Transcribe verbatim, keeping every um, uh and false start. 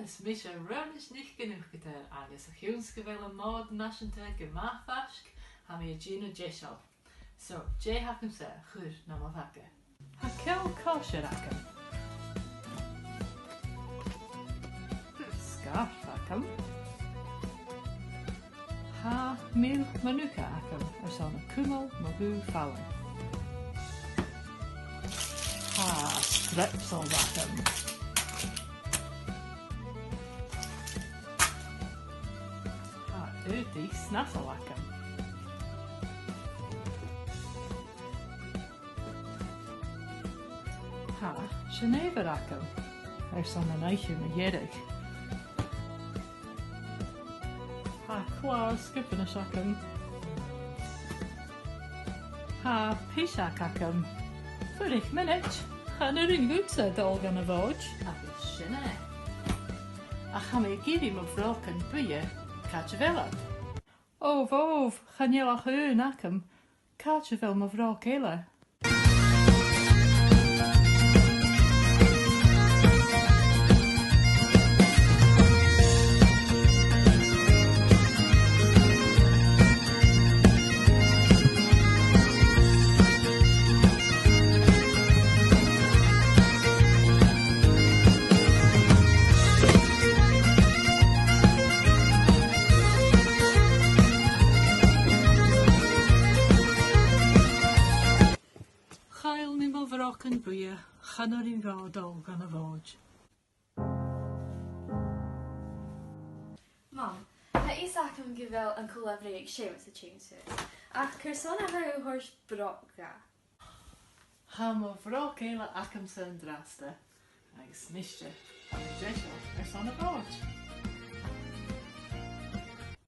Is mise Raghnaid NicFhionghain agus a chionn 's gu bheil am Mòd Nàiseanta gu math faisg, tha mi a' dèanamh deiseil. So, dè th' agamsa a chur nam bhaga? Tha ceòl còisir agam. Sgarf agam. Tha mil mo nucha agam airson cumail mo ghuth fallain. Tha strepsils agam. Tha aodaich snasail agam. Tha sineamh agam airson an oidhche mu dheireadh. Tha clàr sgiobain agam. Tha piseag agam. Fuirich mionaid, chan urrainn dhutsa dol dhan a' Mhòd. Agus sin e. Ach tha mi ag iarraidh mo bhrògan buidhe, càit a bheil iad? Ò bhobh, chan eil ach aon agam. Càit a bheil mo bhròg eile? Chaill mi mo bhrògan buidhe, chan urrainn dhomh dol dhan a' Mhòd. Mam, tha fhios agam gu bheil an co-là-breith Seumas a' tighinn suas, ach carson a tha thu a' toirt bròg dha? Tha mo bhròg eile agamsa an-dràsta, agus a-niste, tha mi deiseil airson a' Mhòid.